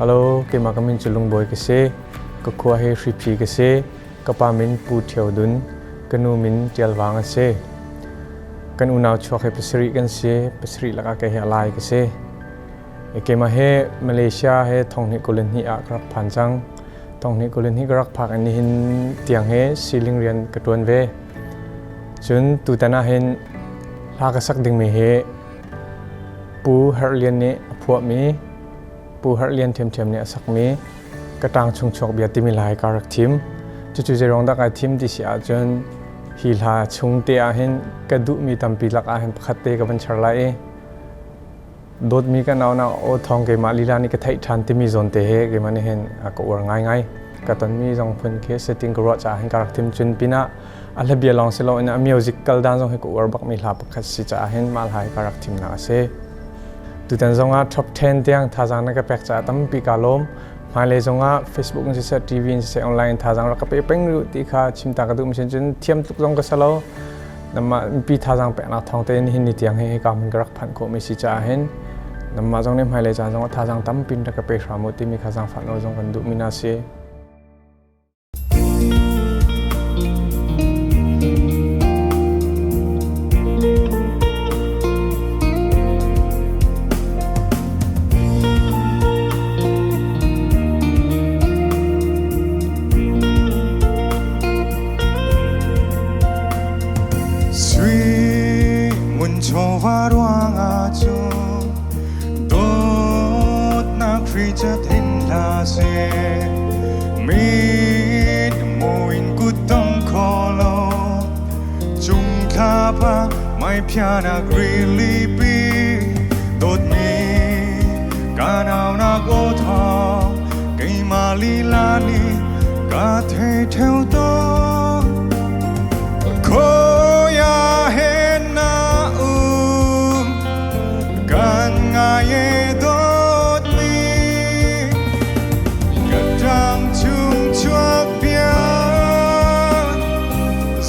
Hello, keimah ka min cu Lungbawi ka si. Ka khua hi Hriphi ka si. Ka pa min Pu Ṭhio Dun, ka nu min Ṭial Vang a si. Kan unau chuak hi pasarih kan si. Pasarih lakah kei hi a lai ka si. Keimah hi Malaysia he 2022 ah ka rak phan cang. 2022 ka rak phak in nihin tiang hi siling rian ka ṭuan ve. Cun tutan ah hin hla ka sak dingmi hi Pu Herh Lian nih a phuahmi Pu Herh Lian ṭhiamṭhiam nih a sakmi Ka ṭang chung chuak bia timi hla hi ka rak thim. Cucu zeiruang dah kai thim ti si ahcun hi hla chung te ahhin ka duhmi tampi lak ahhin pakhat te ka van char lai i dawtmi ka naunak aw thawng keimah lila nih ka theih ṭhan timi zawn te he keimah nih hin ka uar ngaingai. Ka tonmi zong phun khi setting ka ruah caah hin ka rak thim cun pinah a hlabia lawng si loin a music kal dan zong hi ka uar bakmi hla pakhat si caah hin mah hla hi ka rak thimnak a si. Tutan zongah top 10 tiang thazaang na ka pek caah tampi kaa lawm. Hmailei zongah Facebook in siseh, TV in siseh, online in thazaang rak ka pe peng rih ti kha chimta ka duh mi cun thiam tuk zong ka si lo. Namah mipi thazaang peknak thawng tein hin ni tiang hi hika hmun ka rak phanh khawh mi si caah hin namah zong nih hmailei caan zongah thazaang tampi in rak ka pe hram u timi kha zaangfah nawl zong kan duh mi na si. Sui ngun chawva ruangah cun dawtnak hri cat in hlah seh. Mit muin kut tong kho lo cung thlapa mai phianak rilipi dawtmi ka naunak aw thawng keimah lila nih ka thei theu tawn. Khoya he na um kan ngai e dawtmi ka ṭang chung chuak bia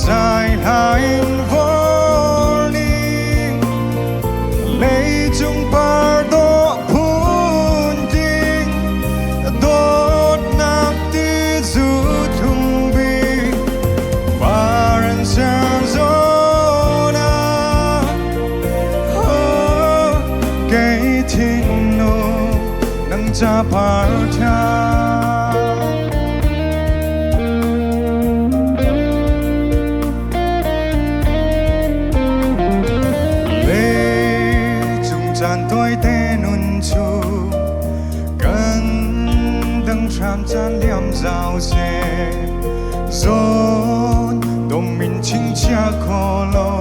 zai hla in vor ning leicung par dawh phun ding dawtnak ti zu thum bik par an ser zawn ah oh kei thinlung nang ca par ṭha. Leicung caan tawite nun cu kan dang hram caan liam zau seh. Zawn dom in chingchia kho lo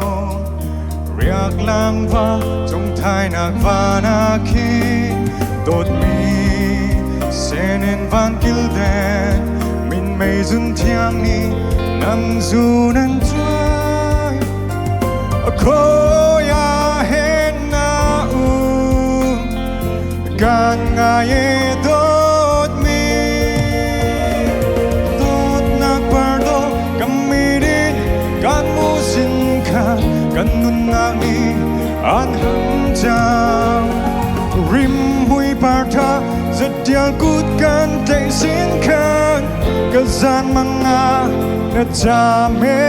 riak lang va cung thainak van ah khi dawtmi senen van kilden min mei zun thiang nih nang zun an cuai khoya hen na um kan ngai e dawtmi dawtnak pardo kan mirin kan mu sin kha kan nunnak nih an ham cang rim hui par tha zatial kut kan tlaih sin khan ka zan manga na cham he.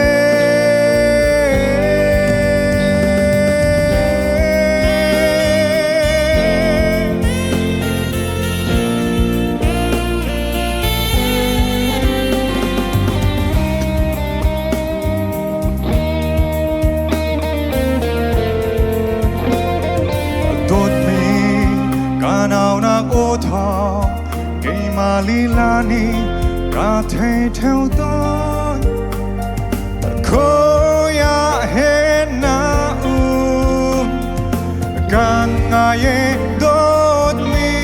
Dawtmi ka naunak aw thawng keimah lila nih ka thei theu tawn. Khoya he na um kan ngai e dawtmi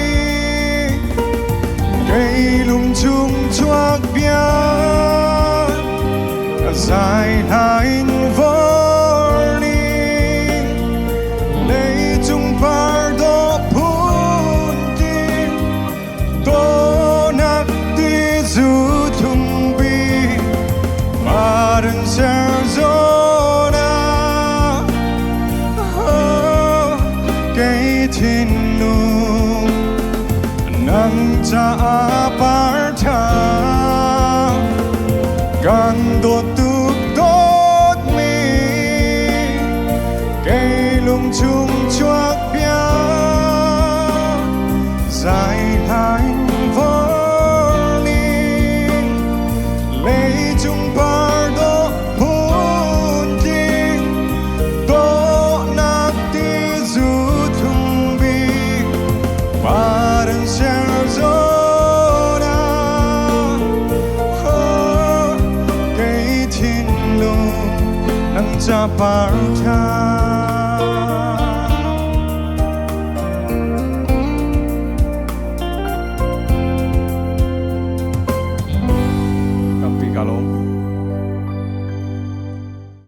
kei lung chung chuak bia zai hla in vor ning leicung par dawh phun tin dawhnak ti zu thumpi paran ser zawn ah oh, kei thinlung. Nang caah par ṭha kan dawt tuk dawtmi kei lungchung chuak bia zai hlain vorning leicung par dawh phuntling dawhnak tizu thlum bik par an ser zawn ah kei thinlung nang ca par ṭha.